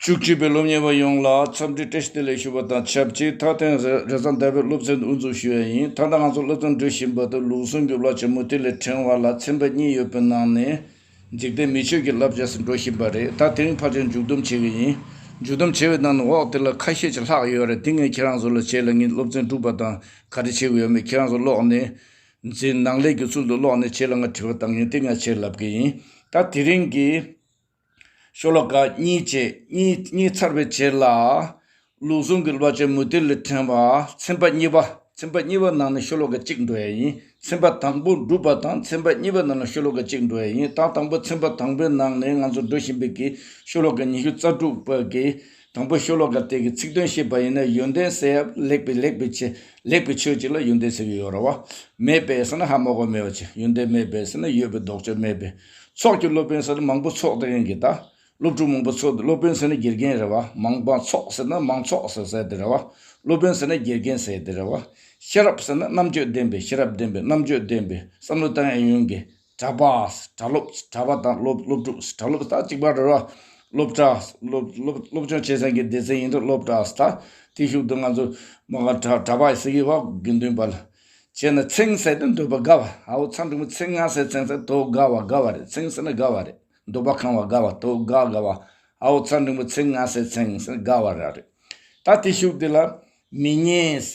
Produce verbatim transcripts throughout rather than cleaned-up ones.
བཅུ་གཅིག་པའི་སློབ་གཉེར་བ་ཡོངས་ལ་འཚམས་འདྲི་བཀྲ་ཤིས་བདེ་ལེགས་ཞུ་བ་དང་ཆབས་ཅིག་མཐའ་དོན་རེས་གཟའ་ཟླ་བའི་སློབ་ཚན་དབུ་འཛུགས་ཞུ་ཡ་ཡིན། ད་ལྟ་ང་ཚོ་སློབ་ཚན་འགྲོ་བཞིན་པ་དང་ལུགས་ཟུང་གི་བསླབ་བྱ་མུ་ཏིག་ལས་ཕྲེང་བ་ལ་ཚན་པ་གཉིས་ཡོད་པའི་ནང་ནས། འཇིག་རྟེན་མི་ཆོས་ཀྱི་བསླབ་བྱ་ཟེར་འགྲོ་བཞིན་པ་རེད། ད་དེ་རིང་ཕལ་ཆེར་མཇུག་བསྡོམས་བྱེད་ཀྱི་ཡིན། མཇུག་བསྡོམས་བྱེད་པའི་ནང་ནས་འོག་དེ་ལ་ཁ་ཤས་ཅིག་ལྷག་ཡོད་རེད། དེ་ངས་ཁྱེད་རང་ཚོ་ལ་རྗེས་ལ་ངས་སློབ་ཚན་དྲུག་པ་དང་ག་རེ་བྱེད་དགོས་ཡོད་མེད་ཁྱེད་རང་ཚོ་ཀློག་ནས། འཛིན་ནང་ལས་ཀྱི་ཚུལ་དུ་ཀློག་ནས་རྗེས་ལ་ང་དྲི་བ་བཏང་ཡིན། དེ་ང་རྗེས་ལབ་ཀྱི་ཡིན། ད་དེ་རིང་གི་ཤོ་ལོ་ཀ་གཉིས་བཅས་གཉིས་གཉིས་ཚར་བའི་རྗེས་ལ། ལུགས་ཟུང་གི་བསླབ་བྱ་མུ་ཏིག་ལས་ཕྲེང་བ་ཚན་པ་གཉིས་པ། ཚན་པ་གཉིས་པ་ནང་ནས་ཤོ་ལོ་ཀ་གཅིག་འགྲོ་ཡ་ཡིན། ཚན་པ་དང་པོ་གྲུབ་པ་དང་ཚན་པ་གཉིས་པ་ནང་ནས་ཤོ་ལོ་ཀ་གཅིག་འགྲོ་ཡ་ཡིན། ད་དང་པོ་ཚན་པ་དང་པོའི་ནང་ནས་ང་ཚོ་འགྲོ་བཞིན་པའི་གི་ཤོ་ལོ་ཀ་ཉི་ཤུ་རྩ་དྲུག་པ་གི་དང་པོ་ཤོ་ལོ་ཀ་དེ་གི་ཚིག་དོན་བཤད་པ་ཡིན་ན། ཡོན་ཏན་ཟེར་ཡ་ལེགས་པའི་ལེགས་པའི་ཆེད། ལེགས་པའི་ཆོས་ཅིག་ལ་ཡོན་ཏན་ཟེར་གྱི་ཡོད་རེད་བ། མེད་པས་ཟེར་ན་ཧ་མ་གོ་མེད་པ་ཅིག་ཡོན་ཏན་མེད་པས་ཟེར་ན་ཡོད་པའི་ལྡོག་ཕྱོགས་མེད་པས། ཚོགས་ཀྱི་སློབ་དཔོན་ཟེར་ན་མང་པོ་ཚོགས་དེ་ཡིན་གྱི་ད། སློབ་ཕྲུག་མང་པོ་ཚོགས་ཏེ། སློབ་དཔོན་ཟེར་ན་དགེ་རྒན་རེད་བ། མང་པོ་ཚོགས་ཟེར་ན་མང་ཚོགས་ཟེར་ཟེར་དེ་རེད་བ། སློབ་དཔོན་ཟེར་ན་དགེ་རྒན་ཟེར་དེ་རེད་བ། ཤེས་རབ་ཟེར་ན་རྣམ་དཔྱོད་ལྡན་པའི། ཤེས་རབ་ལྡན་པའི། རྣམ་དཔྱོད་ལྡན་པའི། བསམ་བློ་བཏང་ཡ་ཡོན་གྱི། གྲྭ་པ། གྲྭ་སློབ། གྲྭ་པ་དང་སློབ་སློབ་ཕྲུག་གྲྭ་སློབ་ད་གཅིག་པ་རེད་བ། སློབ་གྲྭ། སློབ་སློབ་སློབ་སྦྱོང་བྱེད་མཁན་གྱི་སྡེ་ཚན་ཡིན་དུས་སློབ་གྲྭ་ད། དེ་ཤུགས་དུ་ང་ཚོ་མ་ག་གྲྭ་གྲྭ་པ་ཟེར་གྱི་བ། དགེ་འདུན་པ་ལ། བྱས་ན་ཚེང་ཟེར་དུས་འདོད་པ་དགའ་བ། ཨའོ་ཚ་འགྲེང་བུ་ཚེ་ང་ཟེར་ཚེང་ཟེར་དོ་དགའ་བ་དགའ་བ་རེད། ཚེང་ཟེར་ན་དགའ་བ་རེད། འདོད་པ་ཁེངས་པ་དགའ་བ། དོ་དགའ་དགའ་བ། ཨའོ་ཚ་འགྲེང་བུ་ཚེ་ང་ཟེར་ཚེང་ཟེར་དགའ་བ་ར་རེད། ད་དེ་ཤུགས་དེ་ལ། མི་ཉན།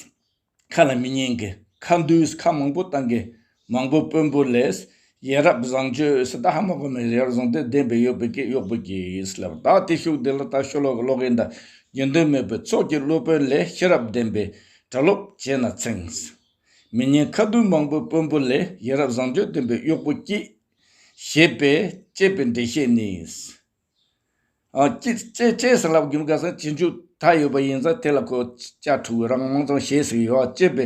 ཁ་ལ་མི་ཉན་གྱི། ཁ་འདུལ། ཁ་མང་པོ་བཏང་གི། མང་པོ་དཔོན་པོ་ལས། ཡ་རབས་བཟང་སྤྱོད་ཟེར་ད་ཧ་མ་གོ་མེད། ཡ་རབས་བཟང་སྤྱོད་ལྡན་པའི་གཡོག་པོ་སྐྱེས། གཡོག་པོ་སྐྱེས་ལབ། ད་དེ་ཤུགས་དེ་ལ་ད་ཤོ་ལོ་ཀ་ཀློག་གིན་ད། རྒྱུན་ལྡན་མེད་པའི་ཚོགས་ཀྱི་སློབ་དཔོན་ལས། ཤེས་རབ་ལྡན་པའི་གྲྭ་སློབ་བྱས་ན་ཚེངས། མི་ཉན་ཁ་འདུལ་མང་པོའི་དཔོན་པོ་ལས། ཡ་རབས་བཟང་སྤྱོད་ལྡན་པའི་གཡོག་པོ་སྐྱེས། ཞེས་པས་བཅས་པའི་འགྲེལ་བཤད་ནི། ཨ། ཅེས་ཅེས་ཅེས་ཟེར་ལབ་རྒྱུ་ག་ས་རྗེས་འཇུག་ད་ཡོད་པ་ཡིན་ཙང་དེ་ལ་ཁོ་ཅ་འཕྲུག་རང་མང་ཙམ་ཞེས་ཟེར་ཡོད། ཅེས་པའི་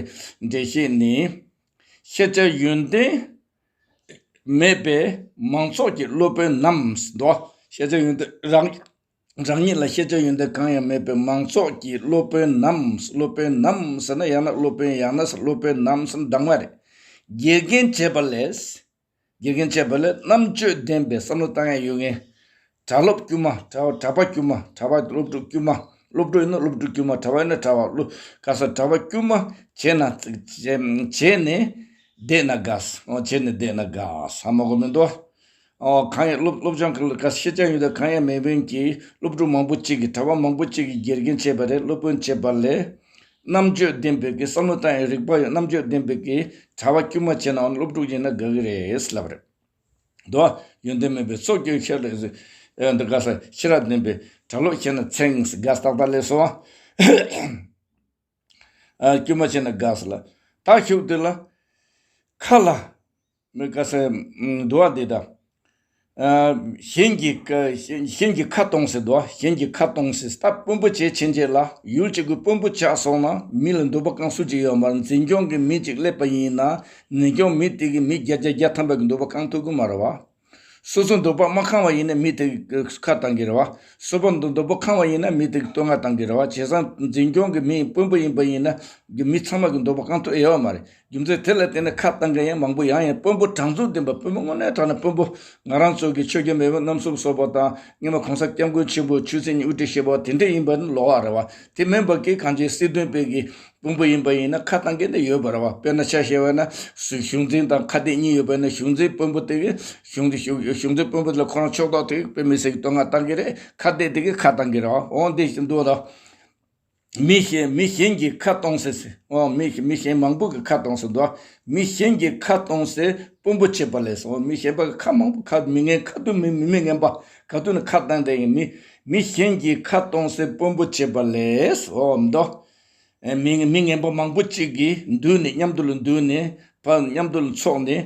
འགྲེལ་བཤད་ནི། ཤེས་བྱ་ཡོན་ཏན་མེད་པའི་མང་ཚོགས་ཀྱི་སློབ་དཔོན་ནམ་འདོ། ཤེས་བྱ་ཡོན་ཏན་རང་རང་ཉིད་ལ་ཤེས་བྱ་ཡོན་ཏན་གང་ཡང་མེད་པའི་མང་ཚོགས་ཀྱི་སློབ་དཔོན་ནམ། སློབ་དཔོན་ནམ་ཟེར་ན་ཡང་ན་སློབ་དཔོན་ཡང་ན་སློབ་དཔོན་ནམ་ཟེར་ན་སྡང་བ་རེད། དགེ་རྒན་བྱས་པ་ལས། དགེ་རྒན་བྱས་པ་ལས་རྣམ་དཔྱོད་ལྡན་པའི་བསམ་བློ་བཏང་ཡ་ཡོད་མཁན། གྲྭ་སློབ་དཀྱུས་མ། གྲྭ་གྲྭ་པ་དཀྱུས་མ། གྲྭ་པ་སློབ་ཕྲུག་དཀྱུས་མ། སློབ་ཕྲུག་ཡིན་ན་སློབ་ཕྲུག་དཀྱུས་མ། གྲྭ་པ་ཡིན་ན་གྲྭ་པ། སློབ་ག་ས་གྲྭ་པ་དཀྱུས་མ་བྱས་ན། བྱས་ནས་བསྡད་ན་དགའ། འོ་བྱས་ནས་བསྡད་ན་དགའ་ས་མ་གོ་མི་འདུག་ཨོ་གང་ཡང་སློབ་སློབ་སྦྱོང་གི་ལ་ཤེས་བྱ་ཡོད་དེ་གང་ཡང་མེད་མཁན་གྱི་སློབ་ཕྲུག་མང་པོ་གཅིག་གིས། གྲྭ་པ་མང་པོ་གཅིག་གིས་དགེ་རྒན་བྱས་པ་རེད། སློབ་དཔོན་བྱས་པ་ལས། རྣམ་དཔྱོད་ལྡན་པའི་གི་བསམ་བློ་བཏང་ཡང་རིག་པ་ཡོད། རྣམ་དཔྱོད་ལྡན་པའི་གི་གྲྭ་པ་དཀྱུས་མ་བྱས་ནའང་སློབ་ཕྲུག་ཡིན་ན་དགའ་གི་རེད་ལབ་རེད། འདུག་ཡོན་ཏན་མེད་པའི་ཚོགས་ཀྱི་ཤེས་རབ། འདི་ག་ས་ཤེས་རབ་ལྡན་པའི་གྲྭ་སློབ་བྱས་ན་ཚེངས། དགའ་ཏག་ཏག་ལས་སོ། ཨ། དཀྱུས་མ་བྱས་ན་དགའ་ས་ལ། ད་ཤུགས་དེ་ལ། ཁ་ལ། མི་ག་ས་འདུ་བ་འདི་དང་། ཨ། གཞན་གྱི་ཁ་གཞན་གྱི་ཁ་གཏོང་ཟེར་འདུག་གཞན་གྱི་ཁ་གཏོང་ཟེར། ད་དཔོན་པོ་བྱས་ཕྱིན་ཆད་ལ་ཡུལ་གཅིག་གི་དཔོན་པོ་ཆགས་སོང་ན་མི་ལ་འདོད་པ་ཁེངས་སུ་ཅིག་ཡོད་མ་རེད། འཛིན་སྐྱོང་གི་མི་གཅིག་སླེབས་པ་ཡིན་ན་འཛིན་སྐྱོང་མི་དེ་གི་མི་བརྒྱ་བརྒྱ་བརྒྱ་ཐམ་པ་གི་འདོད་པ་ཁེངས་ཐུབ་ཀྱི་མ་རེད་བ། སོ་སོ་འདོད་པ་མ་ཁེངས་པ་ཡིན་ན་མི་དེ་གི་ཁ་གཏོང་གི་རེད་བ། སོ་སོ་འདོད་པ་ཁེངས་པ་ཡིན་ན་མི་དེ་གི་བསྟོད་བསྔགས་གཏོང་གི་རེད་བ། བྱས་ཙང་འཛིན་སྐྱོང་གི་མི་དཔོན་པོ་ཡིན་པ་ཡིན་ན་མི་ཚང་མ་གི་འདོད་པ་ཁེངས་ཐུབ་ཡོད་མ་རེད། རྒྱུ་མཚན་དེ་ལ་བརྟེན་ནས་ཁ་གཏོང་མཁན་ཡང་མང་པོ། ཡང་ཡང་དཔོན་པོ་གྲངས་ཚད་ལྡན་པ། དཔོན་པོ་དངོས་གནས་དྲང་གནས་དཔོན་པོ། ང་རང་ཚོ་གི་ཆོས་རྒྱལ་མེས་དབོན་རྣམ་གསུམ་སོགས་པ་དང་། སྔོན་མ་གོང་ས་སྐྱབས་མགོན་ཆེན་པོ་ཆོས་སྲིད་གཉིས་དབུ་ཁྲིད་བཞེས་པ་དེ་འདྲ་ཡིན་པ་ནི་ལོགས་ཀ་རེད་བ། དེ་མིན་པ་གི་གང་ཅིའི་སྲིད་དོན་སྤེལ་གི་དཔོན་པོ་ཡིན་པ་ཡིན་ན་ཁ་གཏོང་མཁན་དེ་ཡོད་པ་རེད་བ། དཔེར་ན་ཆ་བཞག་པ་ན་སུ་གཞུང་འཛིན་དང་ཁ་གཏད་གཉིས་ཡོད་པ་ཡིན་ན། གཞུང་འཛིན་དཔོན་པོ་དེ་གི་གཞུང་འཛིན་གཞུང་གཞུང་འཛིན་དཔོན་པོ་དེ་ལ་ཁོ་རང་ཕྱོགས་གཏོགས་དེ་གི་དཔེ་མི་སྲིད་གི་བསྟོད་བསྔགས་གཏོང་གི་རེད། ཁ་གཏད་དེ་གི་ཁ་གཏོང་གི་རེད་བ། འོ་འདི་བཞིན་དུ་ད། མི་གཞན་མི་གཞན་གྱི་ཁ་གཏོང་ཟེར་ཟེར། འོ་མི་མི་གཞན་མང་པོ་གི་ཁ་གཏོང་ཟེར་འདུག་མི་གཞན་གྱི་ཁ་གཏོང་ཟེར་དཔོན་པོ་བྱེད་པ་ལས་སོ། མི་གཞན་པ་གི་ཁ་མང་པོ། ཁ་མི་ངན། ཁ་ཐུག་མི་མི་མི་ངན་པ་ག་དུས་ནས་ཁ་གཏོང་བསྡད་ཡིན། མི་མི་གཞན་གྱི་ཁ་གཏོང་ཟེར་དཔོན་པོ་བྱེད་པ་ལས་སོ་འདུག་མི་མི་ངན་པ་མང་པོ་གཅིག་གིས་འདུས་ནས། མཉམ་དུ་ལ་འདུས་ནས། ཕར་མཉམ་དུ་ལ་འཚོགས་ནས་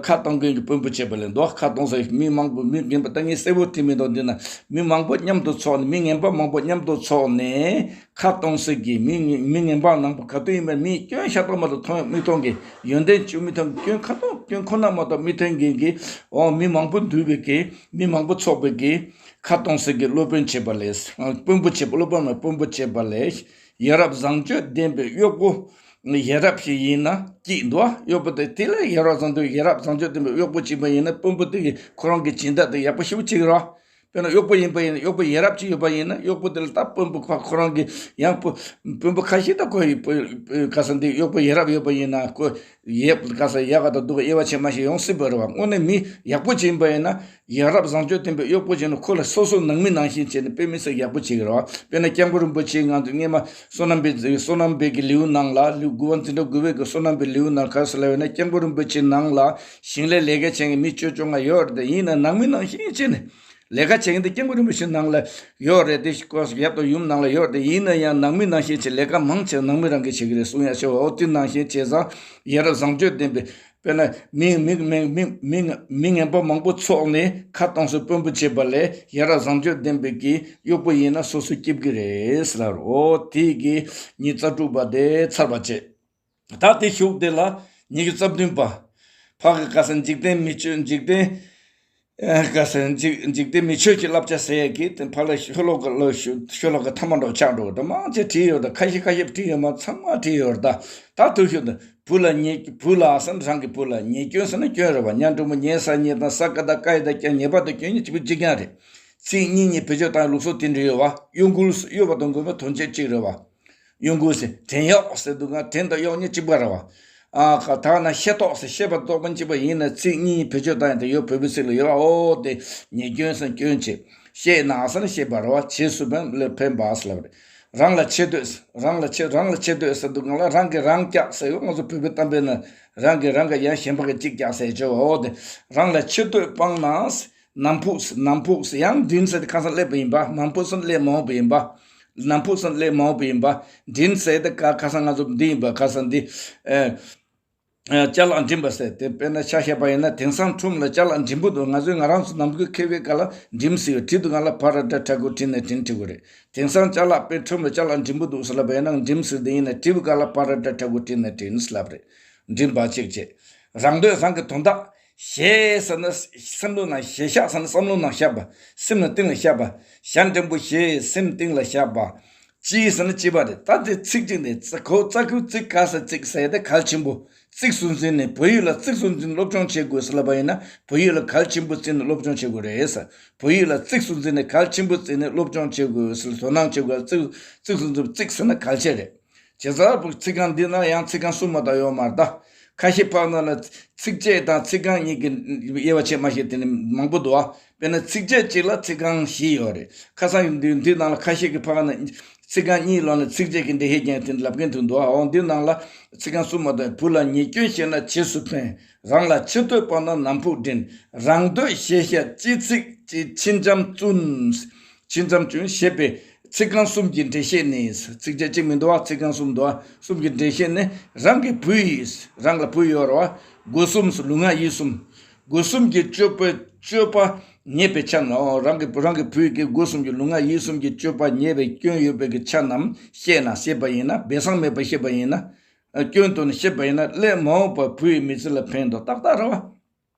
ཁ་གཏོང་མཁན་གྱི་དཔོན་པོ་བྱེད་པ་ལས་འདུག་ཁ་གཏོང་ཟེར་མི་མང་པོ། མི་རྒན་པ་ད་ངས་གསལ་པོ་བྲིས་མི་འདུག་འདི་ན་མི་མང་པོ་མཉམ་དུ་འཚོགས་ནས། མི་ངན་པ་མང་པོ་མཉམ་དུ་འཚོགས་ནས་ཁ་གཏོང་ཟེར་གྱི། མི་མི་ངན་པ་ནང་པ་ག་དུས་ཡིན་པ་མི་སྐྱོན་ཤ་སྟག་མ་གཏོགས་མཐོང་མི་མཐོང་གི། ཡོན་ཏན་བཅུ་མི་མཐོང་གི། སྐྱོན་ཁ་གཏོང་སྐྱོན་ཁོ་ན་མ་གཏོགས་མི་མཐོང་མཁན་གྱི། འོ་མི་མང་པོ་འདུས་པའི་གི། མི་མང་པོ་འཚོགས་པའི་གི་ཁ་གཏོང་ཟེར་གྱི་སློབ་དཔོན་བྱེད་པ་ལས། དཔོན་པོ་བྱེད་པ། སློབ་དཔོན་མ་དཔོན་པོ་བྱེད་པ་ལས། ཡ་རབས་བཟང་སྤྱོད་ལྡན་པའི་གཡོག་པོ། ཡ་རབས་ཤིག་ཡིན་ན་སྐྱིད་འདུག་གཡོག་པོ་དེ་དེ་ལ་ཡ་རབས་བཟང་སྤྱོད། ཡ་རབས་བཟང་སྤྱོད་ལྡན་པའི་གཡོག་པོ་གཅིག་པ་ཡིན་ན་དཔོན་པོ་དེ་གིས་ཁོ་རང་གི་སྦྱིན་བདག་དེ་ཡག་པོ་ཞེ་པོ་བྱེད་ཀྱི་རེད། དཔེར་ན་གཡོག་པོ་ཡིན་པ་ཡིན་ན། གཡོག་པོ་ཡ་རབས་ཅིག་ཡོད་པ་ཡིན་ན། གཡོག་པོ་དེ་ལ་ད་དཔོན་པོ་ཁོ་ཁོ་རང་གི་ཡང་དཔོན་དཔོན་པོ་ཁ་ཤས། ད་ཁོ་ཡི་དཔོན་ག་ས་འདི་གཡོག་པོ་ཡ་རབས་ཡོད་པ་ཡིན་ན། ཁོ་ཡས་ག་ས་ཡག་ག་དང་སྡུག་ག་དབྱེ་བ་ཕྱེ་མ་ཤེས་ཡོང་སྲིད་པ་རེད་བ། དངོས་གནས་མི་ཡག་པོ་ཅིག་ཡིན་པ་ཡིན་ན། ཡ་རབས་བཟང་སྤྱོད་ལྡན་པའི་གཡོག་པོ་ཅིག་ཡིན་ན། ཁོ་ལ་སོ་སོ་ནང་མི་ནང་བཞིན་བྱས་ནས་དཔེ་མི་སྲིད་ཡག་པོ་བྱེད་ཀྱི་རེད་བ། དཔེར་ན་སྐྱབས་མགོན་རིན་པོ་ཆེ་ང་ཚོ་སྔས་མ་བསོད་ནམས་པའི་བསོད་ནམས་པའི་གི་ལེའུ་ནང་ལ། ལེའུ་དགུ་པ་འཛིན་གྲྭ་དགུ་པའི་གི་བསོད་ནམས་པའི་ལེའུ་ནང་ག་རེ་ཟེར་ལབ་ཡོད་ན། སྐྱབས་མགོན་རིན་པོ་ཆེའི་ནང་ལ་ཞིང་ལས་ལས་ཀ་བྱེད་མཁན་མི་བཅུ་བཅོ་ལྔ་ཡོད་རེད། ད་ཡིན་ན་ནང་མི་ནང་བཞིན་བྱས་ནས། ལས་ཀ་བྱེད་མཁན་དེ་སྐྱབས་མགོན་རིན་པོ་ཆེ་ནང་ལ་ཡོད་རེད། དེ་སྐོར་ཡབ་དང་ཡུམ་ནང་ལ་ཡོད་རེད། ཡིན་ན་ཡང་ནང་མི་ནང་བཞིན་བྱས། ལས་ཀ་མང་ཆེ་བ་ནང་མི་རང་གིས་བྱེད་ཀྱི་རེད་གསུང་ཡ་ཆེ་བ། འོ་དེ་ནང་བཞིན་བྱས་ཙང་ཡ་རབས་བཟང་སྤྱོད་ལྡན་པའི། དཔེར་ན་མི་མི་མི་མི་མི་མི་ངན་པ་མང་པོ་ཚོགས་ནས་ཁ་གཏོང་སའི་དཔོན་པོ་བྱེད་པ་ལས། ཡ་རབས་བཟང་སྤྱོད་ལྡན་པའི་གི་གཡོག་པོ་ཡིན་ན་སོ་སོ་སྐྱིད་ཀྱི་རེད་ཟེར་ལབ་རེད། འོ་དེ་གི་ཉི་ཤུ་རྩ་དྲུག་པ་དེ་ཚར་བ་བྱས། ད་དེ་གཞུག་དེ་ལ་ཉི་ཤུ་རྩ་བདུན་པ། ཕ་གི་ག་ས་འཇིག་རྟེན་མི་ཆོས། འཇིག་རྟེན། ཨ། ག་ས་འཇིག་འཇིག་རྟེན་མི་ཆོས་ཀྱི་བསླབ་བྱ་ཟེར་ཡས་ཀྱི་དེ་ཕར་ལ་ཤོ་ལོ་ཀ་ལོ་ཤོ་ཤོ་ལོ་ཀ་ཐ་མ་འགྲོ་ཆགས་འགྲོ་དེ་མང་ཆེ་བྲིས་ཡོད་རེད། ད་ཁ་ཤས་ཁ་ཤས་བྲིས་ཡོད་མ། ཚང་མ་བྲིས་ཡོད་རེད། ད་ད་དུ་ཤོད་དང་། བུ་ལ་ཉེས། བུ་ལ་ཟེར་ན་རང་གི་བུ་ལ། ཉེས་སྐྱོན་ཟེར་ན་སྐྱོན་རེད་བ། གཉའ་འབྲུག་མོ་ཉེས་ས་ཉེས་དང་། ས་ཀ་བཏགས་སྐ་ཡ་བཏགས་སྐྱ། ཉེས་པ་དང་སྐྱོན་གཉིས་གཅིག་པུ་གཅིག་རྐྱང་རེད། ཚིག་གཉིས་གཉིས་བེད་སྤྱོད་བཏང་ཡ་ལུགས་སྲོལ་དེ་འདྲ་ཡོད་བ། གཡོ་འགུལ། གཡོ་བ་དང་འགུལ་བ་དོན་བྱེད་གཅིག་རེད་བ། གཡོ་འགུལ་ཟེར། བྲན་གཡོག་ཟེར་དུས་སྒང་བྲན་དང་གཡོག་གཉིས་གཅིག་པ་རེད་བ། ཨ་ཁ་ད་ན་ཤེས་རྟོགས་ཟེར། ཤེས་པ་རྟོགས་པ་གཅིག་པ་ཡིན་ན། ཚིག་གཉིས་བེད་སྤྱོད་བཏང་ཡ་དེ་ཡོད། བོད་པའི་ཚིག་ལ་ཡོད་བ། འོ་དེ་ཉེས་སྐྱོན་ཟེར་ན་སྐྱོན་བྱེད། ཤེས་ན་ཟེར་ན་ཤེས་པ་རེད་བ། བྱེད་ཚུལ་ཕན་ལ་ཕན་པ་ཟེར་ལབ་རེད། རང་ལ་ཆེ་བསྟོད། རང་ལ་ཆེ་རང་ལ་ཆེ་བསྟོད་ཟེར་དུས་སྒང་ལ་རང་གིས་རང་སྐྱག་ཟེར་ཡོད། ང་ཚོ་བོད་པའི་གཏམ་དཔེ་ན་རང་གིས་རང་ག་ཡང་གཞན་པ་ག་གཅིག་སྐྱག་ཟེར་ཆོག་འོ་དེ་རང་ལ་ཆེ་བསྟོད་སྤངས་ན། ནམ་ཕུགས། ནམ་ཕུགས་ཡང་འགྲིམ་ཟེར་དེ་ཁ་སང་སླེབས་པ་ཡིན་པ། ནམ་ཕུགས་སུ་སླེབས་མ་འོངས་པ་ཡིན་པ། ནམ་ཕུགས་སུ་སླེབས་མ་འོངས་པ་ཡིན་པ། འགྲིམ་ཟེར་དེ་ཁ་ཁ་སང་ང་ཚོ་འདི་ཡིན་པ། ཁ་སང་འདི། ཨེ། ཨེ། ཅ་ལག་འགྲིམ་པ་ཟེར་དེ། དཔེར་ན་ཆ་བཞག་པ་ཡིན་ན། དེང་སང་ཁྲོམ་ལ་ཅ་ལག་འགྲིམ་པོ་འདུག་ང་ཚོས་ང་རང་ཚོ་ནམ་རྒྱུན་ཁེ་བའི་སྐབས་ལ་འགྲིམ་ཟེར་བ། བྲིས་དུས་སྒང་ལ་བ་ར་བཏགས་བྲ་གི་བྲིས་ན་བྲིན་བྲི་དགོས་རེད། དེང་སང་ཅ་ལག་དཔེ་ཁྲོམ་ལ་ཅ་ལག་འགྲིམ་པོ་འདུག་ཟེར་ལབ་པ་ཡིན་ན། འགྲིམ་ཟེར་དེ་ཡིན་ན་བྲིས་པའི་སྐབས་ལ་བ་ར་བཏགས་བྲ་གི་བྲིས་ན་བྲིན་ཟེར་ལབ་རེད། འགྲིམ་པ་གཅིག་བྱས། རང་འདོད། རང་གི་དོན་དག་བཞེས་ཟེར་ན་སེམས་ལུགས་ནང་། བཞེས་བཞག་ཟེར་ན་བསམ་བློ་ནང་བཞག་པ། སེམས་ལ་གཏིང་ལ་བཞག་པ། ཞལ་འགྲེང་བུ་བཞེས། སེམས་གཏིང་ལ་བཞག་པ། ཅི་ཟེར་ན་ཅི་བ་རེད། ད་དེ་ཚིག་གཅིག་ནས་ཙ་གོ་ཙ་གུ་ཙིག་ག་ས་ཙིག་ཟེར་དེ་གལ་ཆེན་པོ། ཙིག་གསུམ་འཛིན་ནས། བོད་ཡིག་ལ་ཙིག་གསུམ་འཛིན་སློབ་སྦྱོང་བྱེད་དགོས་ཟེར་ལབ་པ་ཡིན་ན། བོད་ཡིག་ལ་གལ་ཆེན་པོ་བརྩིས་ནས་སློབ་སྦྱོང་བྱེད་དགོས་རེད་ཟེར། བོད་ཡིག་ལ་ཙིག་གསུམ་འཛིན་ནས། གལ་ཆེན་པོ་བརྩིས་ནས་སློབ་སྦྱོང་བྱེད་དགོས་ཟེར། དོ་སྣང་བྱེད་དགོས། ཙིག་ཙིག་གསུམ་འཛིན། ཙིག་ཟེར་ན་གལ་ཆེ་རེད། བྱས་ཙང་ཚིག་རྐང་འདི་ན་ཡང་ཚིག་རྐང་གསུམ་མ་གཏོགས་ཡོད་མ་རེད་ད། ཁ་ཤས་ཕག་ན་ལ་ཚིགས་བཅད་དང་ཚིག་རྐང་གཉིས་ཀྱི་དབྱེ་བ་ཕྱེ་མ་ཤེས་དེ་ནི་མང་པོ་འདུག་ཨ། དཔེར་ན་ཚིགས་བཅད་གཅིག་ལ་ཚིག་རྐང་བཞི་ཡོད་རེད། ཁ་སང་འདི་འདི་ནང་ལ་ཁ་ཤས་ཀྱིས་ཕག་ན་ཚིག་རྐང་གཉིས་ལོག་ནས་ཚིགས་བཅད་ཀྱི་འགྲེལ་བཤད་རྒྱག་མཁན་དེ་འདྲ་ལབ་མཁན་དེ་འདུག་ཨ། འོ་འདི་ནང་ལ་ཚིག་རྐང་གསུམ་མ་གཏོགས། བུ་ལ་ཉེས་སྐྱོན་བཤད་ན་བྱེད་ཚུལ་ཕན། རང་ལ་ཆེ་བསྟོད་སྤངས་ན་ནམ་ཕུགས་འགྲིན། རང་འདོད་བཞེས་བཞག་ཅི་ཚིག་ཅི་ཕྱི་འཇམ་བཙུན། ཕྱི་འཇམ་བཙུན་ཞེས་པའི་ཚིག་རྐང་གསུམ་གྱི་འགྲེལ་བཤད་ནི། ཚིགས་བཅད་གཅིག་མི་འདུག་བ། ཚིག་རྐང་གསུམ་འདུག་བ། གསུམ་གྱི་འགྲེལ་བཤད་ནི། རང་གི་བུ་ཡིས། རང་ལ་བུ་ཡོད་རེད་བ། སྒོ་གསུམ་སུ་ལུས་ངག་ཡིད་གསུམ། སྒོ་གསུམ་གྱི་སྤྱོད་པ་སྤྱོད་པ་ཉེས་པའི་ཆ་རྣམས། རང་གི་རང་གི་བུ་ཡི་སྒོ་གསུམ་གྱི་ལུས་ངག་ཡིད་གསུམ་གྱི་སྤྱོད་པ་ཉེས་པའི་སྐྱོན་ཡོད་པའི་གི་ཆ་རྣམས་བཤད་ན། བཤད་པ་ཡིན་ན། སྦས་གསང་མེད་པར་བཤད་པ་ཡིན་ན། སྐྱོན་དུ་ནི་བཤད་པ་ཡིན་ན། སླད་མ་འོངས་པར་བུ་ཡི་མི་ཚེ་ལ་ཕན་འདོགས། ཏག་ཏག་རེད་བ།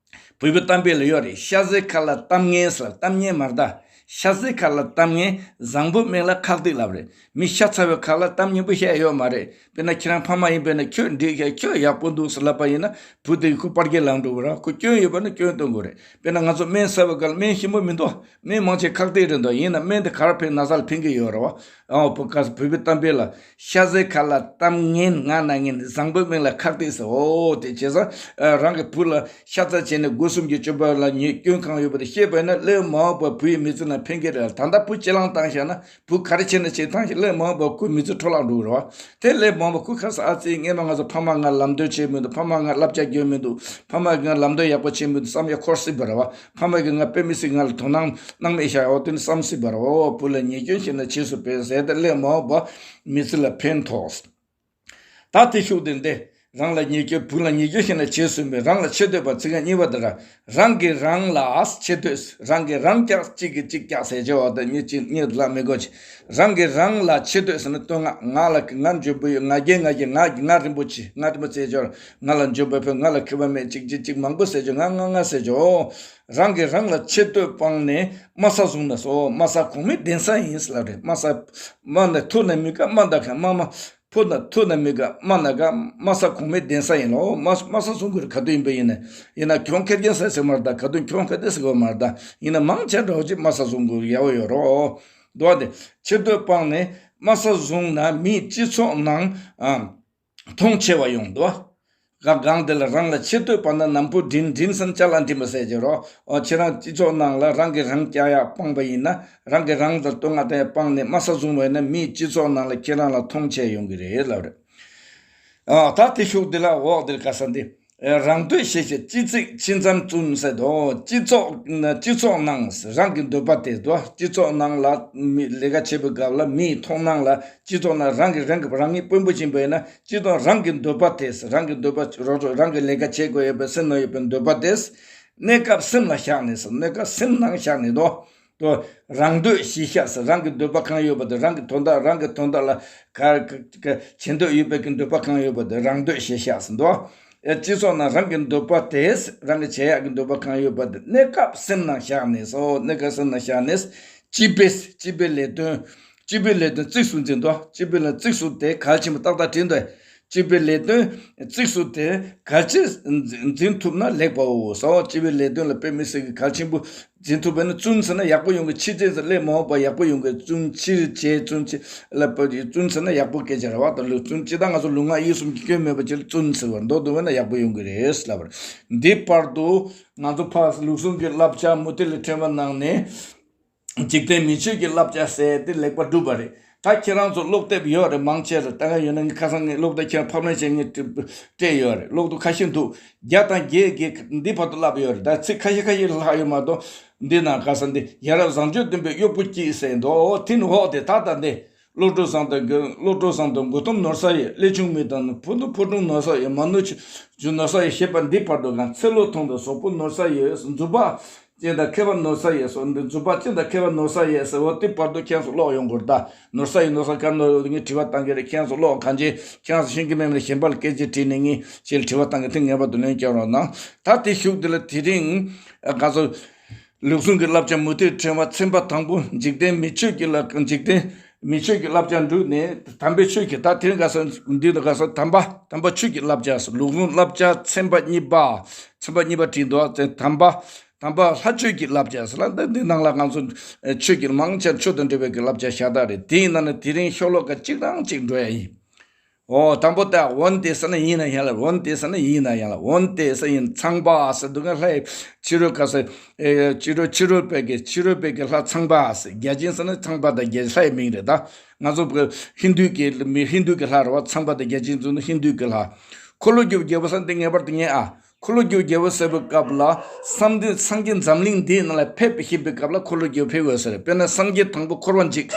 བོད་པའི་གཏམ་དཔེ་ལ་ཡོད་རེད། ཤ་ཟའི་ཁ་ལ་གཏམ་ངན་ཟེར། གཏམ་ངན་མ་རེད་ད། ཤ་ཟའི་ཁ་ལ་གཏམ་ངན། བཟང་པོའི་མིང་ལ་ཁག་ཏིག་ལབ་རེད། མི་ཤ་ཚ་བའི་ཁ་ལ་གཏམ་སྙན་པོ་བཤད་ཡོད་མ་རེད། དཔེར་ན་ཁྱེད་རང་ཕ་མ་ཡིན་པས་ན། ཁྱོད་འགྲིག་ཤག་ཁྱོད་ཡག་པོ་འདུག་ཟེར་ལབ་པ་ཡིན་ན། བུ་དེ་ཁོ་པར་རྒྱལ་ལངས་འགྲོ་གི་རེད། ཁོ་སྐྱོན་ཡོད་པ་ན་སྐྱོན་སྟོན་དགོས་རེད། དཔེར་ན་ང་ཚོ་སྨན་ཟ་བའི་སྐབས་ལ་སྨན་ཞིམ་པོ་མི་འདུག་སྨན་མང་ཆེ་ཁག་ཏིག་རེད་འདུག་ཡིན་ན་སྨན་དེ་ག་རེ་ཕན། ན་ཚ་ལ་ཕན་གྱི་ཡོད་རེད་བ། ཨོ་བོད་སྐད། བོད་པའི་གཏམ་དཔེ་ལ། ཤ་ཟའི་ཁ་ལ་གཏམ་ངན། ངག་ན་ངན། བཟང་པོའི་མིང་ལ་ཁག་ཏིག་ཟེར། ཨོ་དེ་བྱས་ཙང་རང་གི་བུ་ལ་ཤ་ཚ་བྱས་ནས་སྒོ་གསུམ་གྱི་སྤྱོད་པ་ལ་ཉེས་སྐྱོན་གང་ཡོད་པ་དེ་བཤད་པ་ཡིན་ན། སླད་མ་འོངས་པར་བུ་ཡི་མི་ཚེ་ན་ཕན་གྱི་རེད། ད་ལྟ་བུ་གཅེས་ལངས་བཏང་བཞག་ན། བུ་ག་རེ་བྱས་ན་བྱས་བཏང་བཞག་སླད་མ་འོངས་པར་ཁོའི་མི་ཚེ་འཕྲོ་བརླག་འགྲོ་གི་རེད་བ། དེ་སླད་མ་འོངས་པར་ཁོ་ཁ་སང་ཨ་ཙི་སྔས་མ་ང་ཚོ་ཕ་མ་ང་ལམ་སྟོན་བྱས་མི་འདུག་ཕ་མ་ང་བསླབ་བྱ་བསྐྱོན་མི་འདུག་ཕ་མ་གིས་ང་ལམ་སྟོན་ཡག་པོ་བྱས་མི་འདུག་བསམ་ཡ་འཁོར་སྲིད་པ་རེད་བ། ཕ་མ་གིས་ང་དཔེ་མི་སྲིད་ང་ལ་དོ་སྣང་གནང་མེད་ཤག་འོ་དེ་ནི་བསམ་སྲིད་པ་རེད། འོ་བུ་ལ་ཉེས་སྐྱོན་བཤད་ན་བྱེད་ཚུལ་ཕན་ཟེར་དེ་སླད་མ་འོངས་པ་མི་ཚེ་ལ་ཕན་ཐོགས། ད་དེ་ཤུགས་དེ་འདི་རང་ལ་ཉེས་སྐྱོན། བུ་ལ་ཉེས་སྐྱོན་བཤད་ན་བྱེད་ཚུལ་མེད། རང་ལ་ཆེ་བསྟོད་པ། ཚིག་རྐང་གཉིས་པ་དེ་ར། རང་གིས་རང་ལ་ཆེ་བསྟོད། རང་གིས་རང་སྐྱག་གཅིག་གིས་གཅིག་སྐྱག་ཟེར་བྱ་བ་དང་གཉིས་གཅིག་གཉིས་ལ་མི་དགོས་ཆེ། རང་གིས་རང་ལ་ཆེ་བསྟོད་ཟེར་ན་བསྟོད་བསྔགས། ང་ལ་ང་འཇོན་པོ་ཡོད། ང་རྒྱལ་ང་རྒྱལ། ང་ང་རིན་པོ་ཆེ། ང་རིན་པོ་ཆེ་ཟེར་བྱ་བ། ང་ལ་འཇོན་པ་ཕེབས། ང་ལ་མཁས་པ་མེད། ཅིག་ཅིག་ཅིག་མང་པོ་ཟེར་བྱ་བ། ང་ང་ང་ཟེར་བྱ་བ། རང་གིས་རང་ལ་ཆེ་བསྟོད་སྤངས་ནས་དམའ་ས་བཟུང་ན་སོ། དམའ་ས་གོང་མའི་གདན་ས་ཡིན་ཟེར་ལབ་རེད། དམའ་ས། དམའ་ན་ཐུག་ན་མི་དགའ། དམའ་ད་ག་དམའ་དམའ། ཕུ་ན་ཐུ་ན་མི་དགའ། མ་ན་དགའ། དམའ་ས་གོང་མའི་གདན་ས་ཡིན་ལོ། དམའ་དམའ་ས་བཟུང་དགོས་རེད། ག་དུས་ཡིན་པ་ཡིན་ན། ཡིན་ན་གྱོང་ཁེར་རྐྱང་ཟེར་ཟེར་མ་རེད་ད། ག་དུས་གྱོང་ཁེར་ཏེ་ཟེར་གོ་མ་རེད་ད། ཡིན་ན་མང་ཆེ་འདྲ་བོ་ཅིག་དམའ་ས་བཟུང་དགོས་ཡག་པོ་ཡོད་རོ། འདུག་བ། དེ་ཆེ་བསྟོད་སྤངས་ནས་དམའ་ས་བཟུང་ན་མིས་སྤྱི་ཚོགས་ནང་ཨ་མཐོང་ཆེ་བ་ཡོང་འདུག་བ། ག་གང་དེ་ལ་རང་ལ་ཆེ་བསྟོད་སྤངས་ན་ནམ་ཕུ་འགྲིམ། འགྲིམ་ཟེར་ན་ཅ་ལག་འགྲིམ་པ་ཟེར་གྱི་རོ། འོ་ཁྱེད་རང་སྤྱི་ཚོགས་ནང་ལ་རང་གིས་རང་བཀྱག་ཡག་སྤངས་པ་ཡིན་ན། རང་གིས་རང་ལ་བསྟོད་བསྔགས་བཏང་ཡག་སྤངས་ནས་དམའ་ས་བཟུང་བ་ཡིན་ན། མིས་སྤྱི་ཚོགས་ནང་ལ་ཁྱེད་རང་ལ་མཐོང་ཆེ་ཡོང་གི་རེད་ལབ་རེད། ཨ་ད་དེ་ཤུགས་དེ་ལ་འོག་དེར་ག་ས་འདི། རང་འདོད་གཞིར་བཞག་སྤྱི་ཚིག་ཕྱི་མཚམས་བཙུན་ཟེར་དོ། སྤྱི་ཚོགས་སྤྱི་ཚོགས་ནང་རང་གི་འདོད་པ་དེ་དོ། སྤྱི་ཚོགས་ནང་ལ་མི་ལས་ཀ་བྱེད་པའི་སྐབས་ལ་མིའི་མཐོང་སྣང་ལ། སྤྱི་ཚོགས་ནང་རང་གི་རང་གི་རང་ཉིད་དཔོན་པོ་ཡིན་པ་ཡིན་ན། སྤྱི་ཚོགས་རང་གི་འདོད་པ་དེ། རང་གི་འདོད་པ་རོགས་རོགས་རང་གི་ལས་ཀ་བྱེད་དགོས་ཡོད་པའི་སེམས་ནང་ཡོད་པའི་འདོད་པ་དེ། གནས་སྐབས་སེམས་ལ་བཞག་ནས་སོ། གནས་སྐབས་སེམས་ནང་བཞག་ནས་དོ། དོ། རང་འདོད་གཞིར་བཞག་ཟེར། རང་གི་འདོད་པ་གང་ཡོད་པ་དེ། རང་གི་དོན་དག་རང་གི་དོན་དག་ལ་ག་ག་ག་བྱེད་འདོད་ཡོད་པའི་གི་འདོད་པ་གང་ཡོད་པ་དེ་རང་འདོད་གཞིར་བཞག་ཟེར་འདུག་ཨེ་སྤྱི་ཚོགས་ནང་རང་གི་འདོད་པ་དེ། རང་གི་བྱེད་ཡག་གི་འདོད་པ་གང་ཡོད་པ་དེ་གནས་སྐབས་སེམས་ནང་བཞག་ནས་སོ། གནས་སྐབས་སེམས་ནང་བཞག་ནས། སྤྱི་པའི་སྤྱི་པའི་ལས་དོན། སྤྱི་པའི་ལས་དོན་གཙིགས་སུ་འཛིན་དོ། སྤྱི་པའི་ལས་གཙིགས་སུ་དེ་གལ་ཆེན་པོ་ཏག་ཏག་དྲན་དོ། སྤྱི་པའི་ལས་དོན་གཙིགས་སུ་དེ་གལ་ཆེ་འཛིན་ཐུབ་ན་ལེགས་པའོ་ཟེར། སྤྱི་པའི་ལས་དོན་ལ་དཔེ་མི་སྲིད་ཀྱི་གལ་ཆེན་པོ་འཛིན་ཐུབ་པ་ན། བཙུན་ཟེར་ན་ཡག་པོ་ཡོང་གི། ཕྱི་རྫས་ཟེར་ལས་མ་འོངས་པ་ཡག་པོ་ཡོང་གི། བཙུན་ཕྱིར་བྱས་བཙུན་ཕྱིར་ལ་བ་བཙུན་ཟེར་ན་ཡག་པོ་སྐད་ཆ་རེད་བ། ད་ལོ་བཙུན་སྤྱི་བཏང་ང་ཚོ་ལུས་ངག་ཡིད་གསུམ་གྱི་སྐྱོན་མེད་པ་ཅིག་ལ་བཙུན་ཟེར་བར་མདོར་བསྡུ་བ་ན་ཡག་པོ་ཡོང་གི་རེད་ལབ་པ་རེད། འདི་བར་དུ་ང་ཚོ་ཕར་ལུགས་ཟུང་གི་བསླབ་བྱ་མུ་ཏིག་ལ་ཕྲེང་བ་ནང་ནས། འཇིག་རྟེན་མི་ཆོས་ཀྱི་བསླབ་བྱ་ཟེར་དེ་ལེགས་པར་བསྒྲུབས་པ་རེད། ད་ཁྱེད་རང་ཚོ་ཀློག་དེབ་ཡོད་རེད། མང་ཆེ་རེད། ད་ག་ཡོད་ན་ངས་ཁ་སང་ངས་ཀློག་དེབ་ཁྱེད་རང་ཕབ་ལེན་བྱས་ངས་སྤྲད་ཡོད་རེད། ཀློག་དེབ་ཁ་ཤས་འདུག་བརྒྱ་དང་བརྒྱད་ཀྱིས་འདི་བར་དུ་བསླབས་ཡོད་རེད། ད་ཚིག་ཁ་ཤས་ཁ་ཤས་ལྷག་ཡོད་མ་གཏོགས། འདི་ན་ག་ས་འདི་ཡ་རབས་བཟང་སྤྱོད་ལྡན་པའི་གཡོག་པོ་སྐྱིད་ཟེར་འདུག་འོ་དེ་ནི་འོག་དེ་ད་ལྟ་འདི། བློ་གྲོས་བཟང་དང་བློ་གྲོས་བཟང་དང་མགོ་ཐོམ་ནོར་ས་ཡོད། གླེ་ཆུང་མི་དང་ཕུ་ནུ་ཕུ་ཀྲུང་ནོར་ས་ཡོད། མ་ནུ་ཆུ་ཆུ་ནོར་ས་ཡོད་ཞེས་པ་འདི་བར་དུ་གང་། ཚེ་ལོ་ཐུང་དང་གཟུགས་པོ་ནོར་ས་ཡོད། མཛུབ་པ་ཅན་དང་མཁས་པ་ནོར་ས་ཡོད་སོགས་འདི། མཛུབ་པ་ཅན་དང་མཁས་པ་ནོར་ས་ཡོད་ཟེར་བ་དེ་བར་དུ་ཁྱེད་ཚོ་ཀློག་ཡོང་དགོས་རེད། ད་ནོར་ས་ཡོད་ནོར་ས་ག་ནོར་ངས་དྲི་བ་བཏང་གི་རེད། ཁྱེད་ཚོ་ཀློག་གང་ཅི་ཁྱེད་ཚོ་ཤེས་ཀྱི་མེད་མེད་གཞན་པ་ལ་སྐད་ཆ་དྲིས་ནས་ངས་ཁྱེད་ལ་དྲི་བ་བཏང་གི། དེ་ངེས་པར་དུ་ལན་སྐྱོན་རོགས་གནང་། ད་དེ་ཤུགས་དེ་ལ་དེ་རིང་ང་ཚོ། ལུགས་ཟུང་གི་བསླབ་བྱ་མུ་ཏིག་ཕྲེང་བ་ཚན་པ་དང་པོ། འཇིག་རྟེན་མི་ཆོས་ཀྱི་བསླབ། འཇིག་རྟེན་མི་ཆོས་ཀྱི་བསླབ་བྱ་འགྲུབ་ནས་དམ་པའི་ཆོས་ཀྱི། ད་དེ་རིང་ག་ས་འདི་དུ་ག་ས་དམ་པ་དམ་པ་ཆོས་ཀྱི་བསླབ་བྱ། ལུགས་ཟུང་བསླབ་བྱ་ཚན་པ་གཉིས་པ། ཚན་པ་གཉིས་པ་བྲིས་འདུག་དམ་པ་དམ་པ་ལྷ་ཆོས་ཀྱི་བསླབ་བྱ་ཟེར་ལ། འདི་འདི་ནང་ལ་ང་ཚོ་ཆོས་ཀྱི་མང་ཆེ་ཆོས་དང་འབྲེལ་བའི་གི་བསླབ་བྱ་ཤ་སྟག་རེད། དེའི་ནང་ནས་དེ་རིང་ཤོ་ལོ་ཀ་གཅིག་རང་གཅིག་འགྲོ་ཡ་ཡིན། ཨོ་དང་པོ་ད་འོན་ཏེ་ཟེར་ན་ཡིན་ན་ཡང་ལ། འོན་ཏེ་ཟེར་ན་ཡིན་ན་ཡང་ལ། འོན་ཏེ་ཟེར་ཡིན། ཚངས་པ་ཟེར་འདུག་ག་ལྷའི་ཕྱི་རོལ་ག་ས། ཨེ་ཕྱི་རོལ་ཕྱི་རོལ་པའི་གི་ཕྱི་རོལ་པའི་གི་ལྷ་ཚངས་པ་ཟེར། བརྒྱ་བྱིན་ཟེར་ན་ཚངས་པ་དང་བརྒྱ་ལྷའི་མིང་རེད། ད་ང་ཚོ་གི་ཧིན་དུ་གི་མི་ཧིན་དུ་གི་ལྷ་རེད་བ། ཚངས་པ་དང་བརྒྱ་བྱིན་ཚོ་ནི་ཧིན་དུ་གི་ལྷ། འཁོར་ལོ་སྒྱུར་རྒྱལ་པོ་ཟེར་འདི་ངེས་པར་དུ་ངེས་ཨ། འཁོར་ལོ་སྒྱུར་རྒྱལ་པོ་ཟེར་བའི་སྐབས་ལ་བསམ་གཏན་སངས་རྒྱས་འཛམ་གླིང་འདིའི་ནང་ལ་ཕེབས་ཕེབས་པའི་སྐབས་ལ་འཁོར་ལོ་སྒྱུར་ཕེབས་དགོས་ཟེར། དཔེར་ན་སངས་རྒྱས་དང་པོ་འཁོར་བ་འཇིག་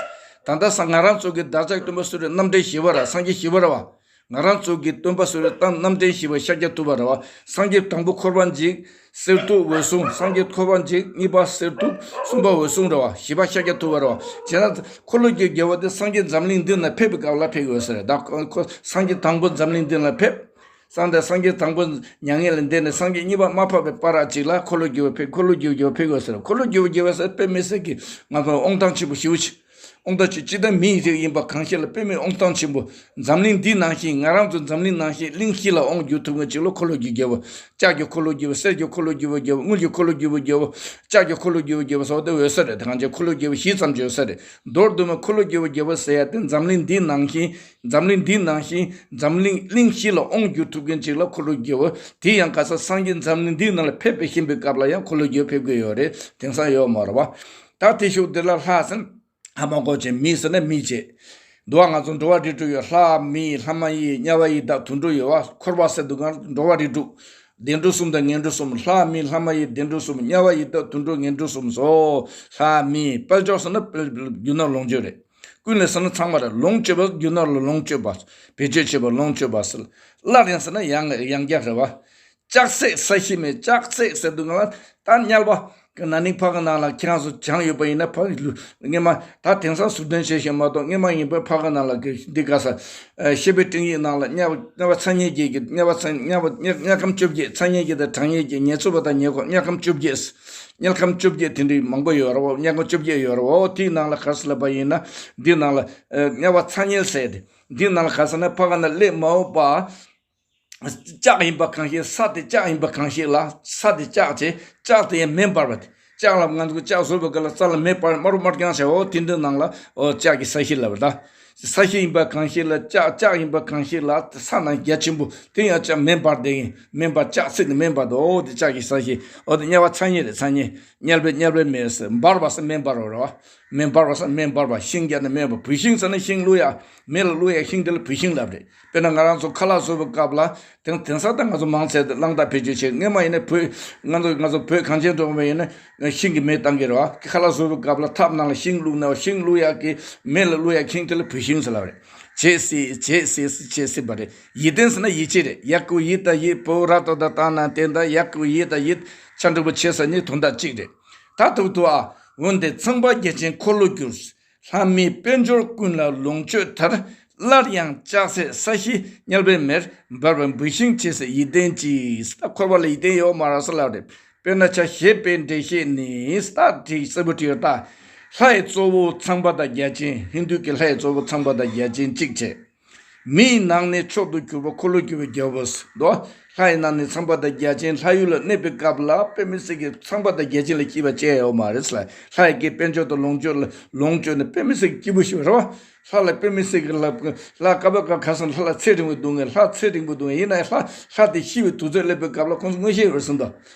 ད་ལྟ་ས་ང་རང་ཚོ་གི་བདག་ཅག་སྟོན་པ་སུ་རེད། རྣམ་འདྲེན་བཞི་པ་ར། སངས་རྒྱས་བཞི་པ་ར་བ། ང་རང་ཚོ་གི་སྟོན་པ་སུ་རེད། ད་རྣམ་འདྲེན་བཞི་པ་ཤཱཀྱ་ཐུབ་པ་ར་བ། སངས་རྒྱས་དང་པོ་འཁོར་བ་འཇིག་གསེར་ཐུབ་འོད་སྲུང་། སངས་རྒྱས་འཁོར་བ་འཇིག་གཉིས་པ་གསེར་ཐུབ། གསུམ་པ་འོད་སྲུང་ར་བ། བཞི་པ་ཤཱཀྱ་ཐུབ་པ་ར་བ། བྱས་ན་འཁོར་ལོ་སྒྱུར་རྒྱལ་པོ་དེ་སངས་རྒྱས་འཛམ་གླིང་འདི་ན་ཕེབས་པའི་སྐབས་ལ་ཕེབས་དགོས་ཟེར་རེད། ད་ཁོ་སངས་རྒྱས་དང་པོ་འཛམ་གླིང་འདི་ན་ཕེབས། སངས་རྒྱས་སངས་རྒྱས་དང་པོ་མྱ་ངན་ལས་འདས་ནས་སངས་རྒྱས་གཉིས་པ་མ་ཕེབས་པའི་བར་གཅིག་ལ་འཁོར་ལོ་སྒྱུར་བ་ཕེབས། འཁོར་ལོ་སྒྱུར་བ་སྒྱུར་བ་ཕེབས་དགོས་ཟེར། འཁོར་ལོ་སྒྱུར་བ་སྒྱུར་བ་ཟེར་དཔེ་མི་སྲིད་ཀྱི་ང་ཚོ་དབང་ཐང་ཆེན་པོ་ཞེ་པོ་ཅིག་དབང་ཐང་ཆེ་སྤྱི་དང་མིའི་རིགས་ཡིན་པ་གང་ཞིག་ལ་དཔེ་མི་དབང་ཐང་ཆེན་པོ། འཛམ་གླིང་འདི་ནང་བཞིན་ང་རང་ཚོ་འཛམ་གླིང་ནང་བཞིན་གླིང་བཞི་ལ་དབང་བསྒྱུར་ཐུབ་མཁན་ཅིག་ལ་འཁོར་ལོ་སྒྱུར་རྒྱལ་པོ། ལྕགས་ཀྱི་འཁོར་ལོ་སྒྱུར་བ། གསེར་གྱི་འཁོར་ལོ་སྒྱུར་བ་རྒྱལ་པོ། དངུལ་གྱི་འཁོར་ལོ་སྒྱུར་བ་རྒྱལ་པོ། ལྕགས་ཀྱི་འཁོར་ལོ་སྒྱུར་བ་རྒྱལ་པོ་ཟེར་བ་དེ་འོད་གསལ་རེད། དེ་གང་ཅི་འཁོར་ལོ་སྒྱུར་བ་བཞི་ཙམ་ཅིག་འོད་གསལ་རེད། མདོར་བསྡུས་ན་འཁོར་ལོ་སྒྱུར་བ་རྒྱལ་པོ་ཟེར་ཡ་དེ་འཛམ་གླིང་འདི་ནང་བཞིན། འཛམ་གླིང་འདི་ནང་བཞིན་འཛམ་གླིང་གླིང་བཞི་ལ་དབང་བསྒྱུར་ཐུབ་མཁན་ཅིག་ལ་འཁོར་ལོ་སྒྱུར་བ། དེ་ཡང་ག་ས་སངས་རྒྱས་འཛམ་གླིང་འདིའི་ནང་ལ་ཕེབས་པའི་ཤིན་པའི་སྐབས་ལ་ཡང་འཁོར་ལོ་སྒྱུར་བ་ཕེབས་ཀྱི་ཡོད་རེད། དེང་སང་ཡོད་མ་རེད་བ། ད་དེ་ཤུགས་དེ་ལ་ལྷ་ཟེར་ན་ལྷ་མ་གོ་ཅན། མི་ཟེར་ན་མི་བྱེད། འདུག་བ། ང་ཚོ་འགྲོ་བ་རིགས་དྲུག་ཡོད། ལྷ་མི་ལྷ་མ་ཡིན་དམྱལ་བ་ཡི་དྭགས་དུད་འགྲོ་ཡོད་བ། འཁོར་བ་ཟེར་དུས་ང་འགྲོ་བ་རིགས་དྲུག་བདེ་འགྲོ་གསུམ་དང་ངན་འགྲོ་གསུམ། ལྷ་མི་ལྷ་མ་ཡིན་བདེ་འགྲོ་གསུམ། དམྱལ་བ་ཡི་དྭགས་དུད་འགྲོ་ངན་འགྲོ་གསུམ་སོ། ལྷ་མི་དཔལ་འབྱོར་ཟེར་ན་དཔལ་རྒྱུ་ནོར་ལོངས་སྤྱོད་རེད། ཀུན་ལས་ཟེར་ན་ཚང་མ་རེད། ལོངས་སྤྱོད་པ། རྒྱུ་ནོར་ལ་ལོངས་སྤྱོད་པ། བེད་སྤྱོད་བྱེད་པ་ལོངས་སྤྱོད་པ་ཟེར། སླར་ཡང་ཟེར་ན་ཡང་ཡང་བསྐྱར་རེད་བ། ལྕགས་སྲེག་ས་གཞི་མེད། ལྕགས་སྲེག་ཟེར་དུས་ང་ལ་ད་དམྱལ་བ་གི་ན་ནིང་ཕ་གི་ནང་ལ་ཁྱེད་རང་ཚོ་སྦྱངས་ཡོད་པ་ཡིན་ན་ཕ་གི་ལུ་སྔས་མ་ད་དེང་སང་ཟུར་འདོན་བྱེད་ཤེས་མ་གཏོགས་སྔས་མ་ཡིན་པའི་ཕ་གི་ནང་ལ་གི་འདི་ག་ས་ཨ་བཤད་པའི་སྤྲིང་ཡིག་ནང་ལ་དམྱལ་བ་དམྱལ་བ་ཚ་དམྱལ་བརྒྱད་ཀྱི་དམྱལ་བ་ཚ་དམྱལ་བ་དམྱལ་དམྱལ་ཁམས་བཅོ་བརྒྱད། ཚ་དམྱལ་བརྒྱད་དང་གྲང་དམྱལ་བརྒྱད། ཉེར་འཚོ་བ་དང་ཉེར་འཁོར། དམྱལ་ཁམས་བཅོ་བརྒྱད། དམྱལ་ཁམས་བཅོ་བརྒྱད་དེ་འདྲའི་མང་པོ་ཡོད་རེད་བ། དམྱལ་ཁམས་བཅོ་བརྒྱད་ཡོད་རེད་བ། དེའི་ནང་ལ་ག་རེ་ཟེར་ལབ་པ་ཡིན་ན། འདི་ནང་ལ་ཨ་དམྱལ་བ་ཚ་དམྱལ་ཟེར་ཏེ། འདི་ནང་ལ་ག་རེ་ཟེར་ན་ཕ་ག་ན་ཀླད་མ་འོག་པ། ལྕགས་ཡིན་པ་གང་ཞིག། ས་དེ་ལྕགས་ཡིན་པ་གང་ཞིག་ལ། ས་དེ་ལྕགས་བྱས། ལྕགས་དེ་ཡང་མེ་འབར་བ་དེ། ལྕགས་ལ་ང་ཚོ་ལྕགས་བཟོ་བའི་སྐབས་ལ་རྩ་ལ་མེ་འབར། དམར་པོ་དམར་རྐྱང་བྱས། འོ་དེ་འདྲའི་ནང་ལ་འོ་ལྕགས་ཀྱི་ས་གཞི་ལབ་པ་ད། ས་གཞི་ཡིན་པ་གང་ཞིག་ལ། ལྕགས་ལྕགས་ཡིན་པ་གང་ཞིག་ལ། ས་ནང་རྒྱ་ཆེན་པོ་དེ་ཡང་ལྕགས་མེ་འབར་བསྡད་ཡིན། མེ་འབར་ལྕགས་ཚིག་ནི་མེ་འབར་དུ། འོ་དེ་ལྕགས་ཀྱི་ས་གཞི། འོ་དེ་དམྱལ་བ་ཚ་དམྱལ་རེད། ཚ་དམྱལ། དམྱལ་བའི་དམྱལ་བའི་མེ་ཟེར། འབར་བ་ཟེར་མེ་འབར་བ་རེད་བ། མེ་འབར་བ་ཟེར་མེ་འབར་བ། ཤིང་རྒྱག་ནི་མེ་འབར། བུད་ཤིང་ཟེར་ན་ཤིང་བླུག་ཡ། མེ་ལ་བླུག་ཡ་ཤིང་དེ་ལ་བུད་ཤིང་ལབ་རེད། དཔེར་ན་ང་རང་ཚོ་ཁ་ལག་བཟོ་བའི་སྐབས་ལ་དེང་དེང་སང་ད་ང་ཚོ་མང་ཆེ་གླང་དར་བེད་སྤྱོད་བྱེད། སྔོན་མ་ཡིན་ན་བོད་ང་ཚོ་ང་ཚོ་བོད་གངས་ཅན་གྲོང་པ་ཡིན་ན་ཤིང་གི་མེ་བཏང་གི་རེད་བ། ཁ་ལག་བཟོ་བའི་སྐབས་ལ་ཐབ་ནང་ལ་ཤིང་བླུགས་ན་ཤིང་བླུག་ཡག་གི་མེ་ལ་བླུག་ཡག་ཤིང་དེ་ལ་བུད་ཤིང་ཟེར་ལབ་རེད། བྱེད་སྲིད། བྱེད་སྲིད། བྱེད་སྲིད་པ་རེད། ཡིད་བརྟན་ཟེར་ན་ཡིད་ཆེས་རེད། ཡ་གུ་ཡི་ད་ཡིད། བོ་ར་ཏོ་ད་ཏ་ན་བརྟན་ད། ཡ་གུ་ཡི་ད་ཡིད། ཆ་འགྲིག་པོ་བྱེད་ཟེར་ནི་དོན་དག་གཅིག་རེད། ད་ཐུག་ཐུག་ཨ། འོན་ཏེ་ཚངས་པ་བརྒྱ་བྱིན་འཁོར་ལོ་བསྒྱུར། ལྷ་མིའི་དཔལ་འབྱོར་ཀུན་ལ་ལོངས་སྤྱོད་མཐར། སླར་ཡང་ལྕགས་སྲེག་ས་གཞི་དམྱལ་བའི་མེར། འབར་བའི་བུད་ཤིང་བྱེད་སྲིད་ཡིད་བརྟན་གྱིས། ད་འཁོར་བ་ལ་ཡིད་བརྟན་ཡོད་མ་རེད་ཟེར་ལབ་རེད། དཔེར་ན་ཆ་ཞེས་པའི་འགྲེལ་བཤད་ནི། ད་དེ་གསལ་པོ་བྲིས་ཡོད་ད། ལྷ་ཡི་གཙོ་བོ་ཚངས་པ་དང་བརྒྱ་བྱིན། ཧིན་དུ་གི་ལྷ་ཡི་གཙོ་བོ་ཚངས་པ་དང་བརྒྱ་བྱིན་གཅིག་བྱས། མིའི་ནང་ནས་མཆོག་ཏུ་གྱུར་པ་འཁོར་ལོས་སྒྱུར་བའི་རྒྱལ་པོ་ཟེར་དོ། ལྷ་ཡི་ནང་ནས་ཚངས་པ་དང་བརྒྱ་བྱིན། ལྷ་ཡུལ་ལ་གནས་པའི་སྐབས་ལ་དཔེ་མི་སྲིད་ཀྱི་ཚངས་པ་དང་བརྒྱ་བྱིན་ལ་སྐྱིད་པ་ཅི་ཡང་ཡོད་མ་རེད་ཟེར་ལ། ལྷ་ཡི་གི་དཔལ་འབྱོར་དང་ལོངས་སྤྱོད་ལ་ལོངས་སྤྱོད་ནི་དཔེ་མི་སྲིད་ཀྱི་སྐྱིད་པོ་ཞིག་རེད་བ། ལྷ་ལ་དཔེ་མི་སྲིད་ཀྱི་ལ་ལ་ཀ་བ་ཀ་ཁ་སང་ལྷ་ལ་ཚེ་རིང་པོ་སྡུག་ངན། ལྷ་ཚེ་རིང་པོ་སྡུག་ངན། ཡིན་ན་ཡང་ལྷ་ལྷ་དེ་ཤི་བའི་དུས་ཚོད་སླེབས་པའི་སྐབས་ལ་ཁོང་ཚོ་མངོན་ཤེས་ཡོད་ཟིན་ཏོ།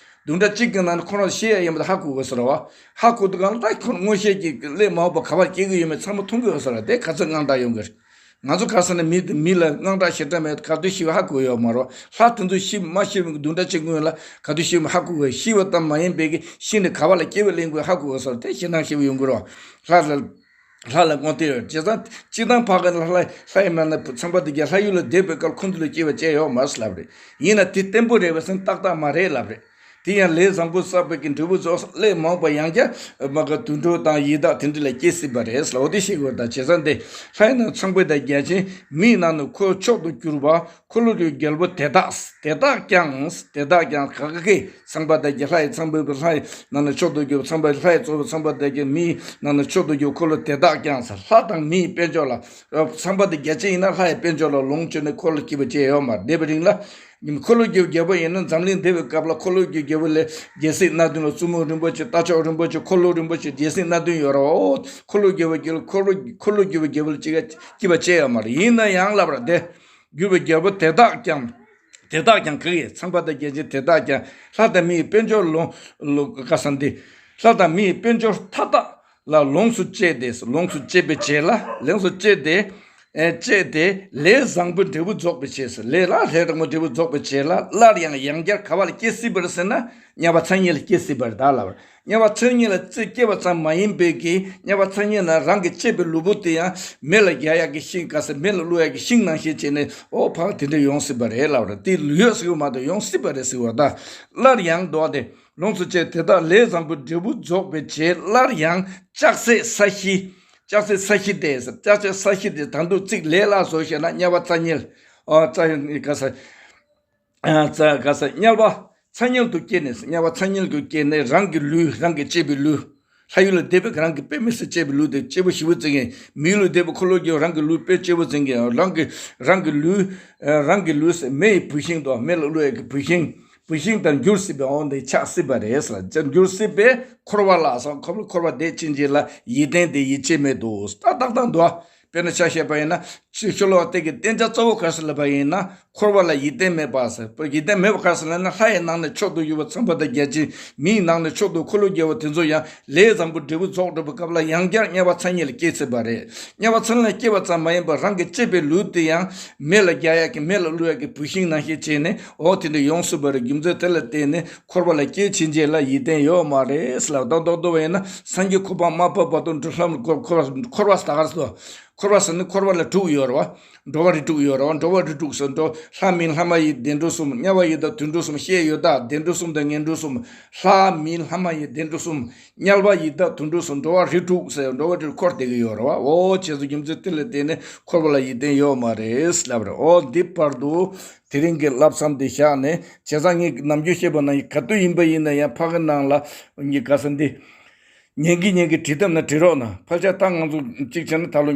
བདུན་ཕྲག་གཅིག་གི་ནང་ནས་ཁོ་རང་ཤི་ཡ་ཡིན་པ་དེ་ཧ་གོ་དགོས་ཟེར་བ། ཧ་གོ་དུས་གང་ལ་ད་ཁོ་མངོན་ཤེས་ཀྱི་ཀླད་མ་འོག་པ་ག་བར་སྐྱེ་གི་ཡོད་མེད་ཚང་མ་མཐོང་གི་ཡོད་ཟེར་བ། དེ་ག་ཚོད་དངངས་སྐྲག་ཡོང་གི་རེད། ང་ཚོ་ག་ས་ནས་མི་དེ་མི་ལ་དངངས་སྐྲག་ཞེ་དྲག་མེད། ག་དུས་ཤི་བ་ཧ་གོ་ཡོད་མ་རེད། ལྷ་དེ་ཚོ་ཤི་མ་ཤི་བའི་བདུན་ཕྲག་གཅིག་སྔོན་ལ་ག་དུས་ཤི་བ་ཧ་གོ་གི། ཤི་བ་ཙམ་མ་ཡིན་པའི་གི་ཤི་ནས་ག་བ་ལ་སྐྱེ་བ་ལེན་དགོས་ཧ་གོ་གི་ཟེར་བ། དེ་ཞེ་སྡང་ཞེ་པོ་ཡོང་གི་རེད། ལྷ་ལ་ལྷ་ལ་དངོས་དེ་ཡོད་བྱས་ཙང་། སྤྱིར་བཏང་ཕ་གི་ལྷ་ལྷ་ལྷ་ཡི་མ་ན་ཚངས་པ་དེ་ག་ལྷ་ཡུལ་ལ་བསྡད་པའི་སྐབས་ཁོང་ཚོ་ལ་སྐྱེ་བ་ཅི་ཡོད་མ་ལབ་རེད། ཡིན་ན་དེ་བརྟན་པོ་རེད་པས་ཟེར་ན་ཏག་ཏག་མ་རེད་ལབ་རེད། དེ་ཡང་ལས་བཟང་པོ་བསགས་པའི་གི་འབྲས་བུ་རྫོགས། ལས་མ་འོངས་པ་ཡང་བསྐྱར་མ་ག་དུད་འགྲོ་དང་ཡི་དྭགས་དེ་འདྲ་ལ་སྐྱེ་སྲིད་པ་རེད་ལ། འོ་དེ་ཤེས་དགོས། ད་བྱས་ཙང་དེ་ལྷ་ཡི་ནང་ཚངས་པ་དང་བརྒྱ་བྱིན། མིའི་ནང་ནས་ཁོ་མཆོག་ཏུ་གྱུར་པ། འཁོར་ལོས་སྒྱུར་རྒྱལ་པོ་དེ་དག་དེ་དག་ཀྱང་། དེ་དག་ཀྱང་ག་ག་གི་ཚངས་པ་དང་བརྒྱ་ལྷ་ཡི་ཚངས་པའི་ལྷ་ཡི་ནང་ནས་མཆོག་ཏུ་གྱུར་པ། ཚངས་པ་ལྷ་ཡི་གཙོ་བོ་ཚངས་པ་དང་བརྒྱ། མིའི་ནང་ནས་མཆོག་ཏུ་གྱུར་པ། འཁོར་ལོ་དེ་དག་ཀྱང་ཟེར། ལྷ་དང་མིའི་དཔལ་འབྱོར་ལ། ཚངས་པ་དང་བརྒྱ་བྱིན་ཡིན་ན་ལྷ་ཡི་དཔལ་འབྱོར་ལ་ལོངས་སྤྱོད་ནས་འཁོར་ལོ་སྐྱིད་པ་ཅི་ཡང་ཡོད་མ་རེད། དེ་བའི་རིང་ལ་འཁོར་ལོས་སྒྱུར་རྒྱལ་པོ་ཡིན་ན་འཛམ་གླིང་འདས་པའི་སྐབས་ལ་འཁོར་ལོས་སྒྱུར་རྒྱལ་པོ་ལ་རྒྱལ་སྲིད་སྣ་བདུན་ལ་བཙུན་མོ་རིན་པོ་ཆེ། རྟ་མཆོག་རིན་པོ་ཆེ། འཁོར་ལོ་རིན་པོ་ཆེ། རྒྱལ་སྲིད་སྣ་བདུན་ཡོད་རེད། འོ་འཁོར་ལོས་སྒྱུར་བ་སྒྱུར། འཁོར་ལོ་འཁོར་ལོས་སྒྱུར་བ་སྒྱུར་བ་ལ་ཅི་ག་སྐྱིད་པ་ཅི་ཡང་ཡོད་མ་རེད། ཡིན་ན་ཡང་ལབ་ར། དེ་སྒྱུར་བའི་རྒྱལ་པོ་དེ་དག་ཀྱང་། དེ་དག་ཀྱང་ག་གི་ཚངས་པ་དང་བརྒྱ་བྱིན་དེ་དག་ཀྱང་། ལྷ་དང་མིའི་དཔལ་འབྱོར་ལོངས་ལོ་ག་ས་འདི། ལྷ་དང་མིའི་དཔལ་འབྱོར་མཐའ་དག་ལ་ལོངས་སུ་སྤྱད་དེ། ལོངས་སུ་སྤྱད་པའི་བྱེད་ལ། ལོངས་སུ་སྤྱད་དེ། ཨེ་སྤྱད་དེ་ལས་བཟང་པོའི་འབྲས་བུ་རྫོགས་པའི་ཕྱིར་ཟེར། ལས་ལ་ལས་དྲང་པོ་འབྲས་བུ་རྫོགས་པའི་ཕྱིར་ལ། སླར་ཡང་ཡང་བསྐྱར་ག་བ་ལ་སྐྱེ་སྲིད་པར་ཟེར་ན། དམྱལ་བ་ཚ་དམྱལ་ལ་སྐྱེ་སྲིད་པར་ད་ལབ། དམྱལ་བ་ཚ་དམྱལ་ལ་སྐྱེ་བ་ཙམ་མ་ཡིན་པའི་གི་དམྱལ་བ་ཚ་དམྱལ་ན་རང་གི་གཅེས་པའི་ལུས་པོ་དེ་ཡང་མེ་ལ་རྒྱག་ཡག་གི་ཤིང་ག་ས། མེ་ལ་བླུག་ཡག་གི་ཤིང་ནང་བཞིན་བྱས་ནས། འོ་ཕར་དེ་འདྲ་ཡོང་སྲིད་པ་རེད་ལབ་ར། དེ་ཡོད་སྲིད་པ་མ་གཏོགས་ཡོང་སྲིད་པ་རེད་ཟེར་བ་ད། སླར་ཡང་འདོགས་ཏེ་ལོངས་སུ་སྤྱད། དེ་དག་ལས་བཟང་པོའི་འབྲས་བུ་རྫོགས་པའི་ཕྱིར། སླར་ཡང་ལྕགས་སྲེག་ས་གཞི། ལྕགས་སྲེག་ས་གཞི་དེ་ཟེར། ལྕགས་སྲེག་ས་གཞི་དེ་ད་དུང་ཚིག་ལས་སླ་བཟོ་བཤད་ན་དམྱལ་བ་ཚ་དམྱལ། ཨ་ཚ་ག་ས། ཨ་ཚ་ག་ས། དམྱལ་བ་ཚ་དམྱལ་དུ་སྐྱེས་ནས། དམྱལ་བ་ཚ་དམྱལ་དུ་སྐྱེས་ནས་རང་གི་ལུས། རང་གི་གཅེས་པའི་ལུས། ལྷ་ཡུལ་ལ་བསྡད་པའི་རང་གི་དཔེ་མི་སྲིད་གཅེས་པའི་ལུས་དེ་གཅེས་པོ་ཞེ་པོ་བརྩི་མཁན། མི་ཡུལ་ལ་བསྡད་པའི་འཁོར་ལོས་སྒྱུར་རང་གི་ལུས་དཔེ་གཅེས་པོ་བརྩི་མཁན། རང་གི་རང་གི་ལུས། ཨ་རང་གི་ལུས་མེ་ཡི་བུད་ཤིང་དང་། མེ་ལ་བླུག་ཡག་གི་བུད་ཤིང་། བུད་ཤིང་ལྟར་འགྱུར་སྲིད་པའི་འོ་དེ་ཆགས་སྲིད་པ་རེད་ཟེར། འགྱུར་སྲིད་པའི་འཁོར་བ་ལ་ཟེར། འཁོར་བ་འཁོར་བ་འདས་ཕྱིན་ཆད་ལ་ཡིད་བརྟན་དེ་ཡིད་ཆེས་མེད་དོ། ཏག་ཏག་ཏག་འདུག་ཨ། དཔེར་ན་ཆ་བཞག་པ་ཡིན་ན། ཤོ་ལོ་ཀ་དེ་གི་བསྟན་བྱ་གཙོ་བོ་ག་རེ་ཟེར་ལབ་པ་ཡིན་ན། འཁོར་བ་ལ་ཡིད་བརྟན་མེད་པ་ཟེར། ཡིད་བརྟན་མེད་པ་ག་རེ་ཟེར་ལབ་ན། ལྷ་ཡི་ནང་ནས་མཆོག་ཏུ་གྱུར་པ་ཚངས་པ་དང་བརྒྱ་བྱིན། མིའི་ནང་ནས་མཆོག་ཏུ་འཁོར་ལོས་སྒྱུར་བ་དེ་ཚོ་ཡང་ལས་བཟང་པོ་འབྲས་བུ་རྫོགས་འགྲོ་བའི་སྐབས་ལ་ཡང་བསྐྱར་དམྱལ་བ་ཚ་དམྱལ་ལ་སྐྱེས་སྲིད་པ་རེད། དམྱལ་བ་ཚ་དམྱལ་ལ་སྐྱེས་པ་ཙམ་མ་ཡིན་པར་རང་གི་གཅེས་པའི་ལུས་དེ་ཡང་མེ་ལ་རྒྱག་ཡག་གི་མེ་ལ་བླུག་ཡག་གི་བུད་ཤིང་ནང་བཞིན་བྱས་ནས། འོ་དེ་འདྲ་ཡོང་སྲིད་པ་རེད། རྒྱུ་མཚན་དེ་ལ་བརྟེན་ནས་འཁོར་བ་ལ་སྐྱེས་ཕྱིན་ཆད་ལ་ཡིད་བརྟན་ཡོད་མ་རེད་ཟེར་ལབ། རྡོག་རྡོག་རྡོག་པ་ཡིན་ན། སངས་རྒྱས་གོ་འཕང་མ་བབ་བར་དུ་འགྲོ་ལམ་འཁོར་འཁོར་འཁོར་བ་ཟེར་ག་རེ་ཟེར། འཁོར་བ་ཟེར་ནི་འཁོར་བ་ལ་དྲུག་ཡོད་རེད་བ། འགྲོ་བ་རིགས་དྲུག་ཡོད་རེད་བ། འགྲོ་བ་རིགས་དྲུག་ཟེར་འགྲོ་ ལྷ་མིན་ལྷ་མ་ཡིན་བདེ་འགྲོ་གསུམ། དམྱལ་བ་ཡི་དྭགས་དུད་འགྲོ་གསུམ། ཤེས་ཡོན་དྭགས་བདེ་འགྲོ་གསུམ་དང་ངན་འགྲོ་གསུམ། ལྷ་མིན་ལྷ་མ་ཡིན་བདེ་འགྲོ་གསུམ། དམྱལ་བ་ཡི་དྭགས་དུད་འགྲོ་གསུམ། འགྲོ་བ་རིགས་དྲུག་ཟེར་འགྲོ་བ་དེར་འཁོར་བསྡད་ཀྱི་ཡོད་རེད་བ། འོ་བྱས་ཙང་རྒྱུ་མཚན་དེ་ལ་བརྟེན་ནས་འཁོར་བ་ལ་ཡིད་བརྟན་ཡོད་མ་རེད་ལབ་རེད། འོ་འདི་བར་དུ་དེ་རིང་གི་བསླབ་བྱ་འདི་བཞག་ནས། བྱས་ཙང་ངས་ནམ་རྒྱུན་བཤད་པ་ནང་བཞིན་ག་དུས་ཡིན་པ་ཡིན་ན་ཡང་ཕ་གི་ནང་ལ་ངས་ག་ས་འདི། ཉན་གི་ཉན་གི་བྲིས་ཐུབ་ན་བྲིས་རོགས་གནང་། ཕལ་ཆེར་ད་ང་ཚོ་གཅིག་བྱས་ན་ད་ལོ་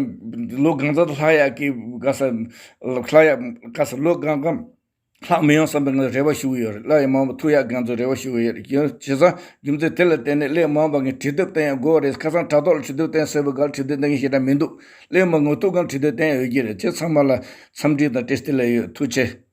ལོ་གང་ཙམ་ལྷག་ཡག་གི་ག་ས་ལྷག་ཡག་ག་ས་ལོ་གང་གང་ལྷག་མི་ཡོང་བསམ་པའི་ང་རེ་བ་ཞུ་གི་ཡོད་རེད། སླར་ཡང་མ་འོངས་པ་ཐུག་ཡག་གི་ང་ཚོ་རེ་བ་ཞུ་གི་ཡོད་རེད། ཡིན་བྱས་ཙང་རྒྱུ་མཚན་དེ་ལ་བརྟེན་ནས་སླར་ཡང་མ་འོངས་པ་ངས་བྲིས་ཐུབ་བསྟན་ཡག་དགོས་པ་རེད། ཁ་སང་དྲ་ཐོག་ལ་བྲིས་ཐུབ་བསྟན་ཟེར་བའི་སྒང་བྲིས་ཐུབ་བསྟན་གི་ཞེ་དྲག་མི་འདུག་སླར་ཡང་མ་ངོ་ཐུག་སྒང་བྲིས་ཐུབ་བསྟན་ཡག་ཡོད་ཀྱི་རེད། བྱས་ཙང་ཚང་མ་ལ་འཚམས་འདྲི་དང་བཀྲ་ཤིས་བདེ་ལེགས་ཡོད། ཐུགས་རྗེ་ཆེ།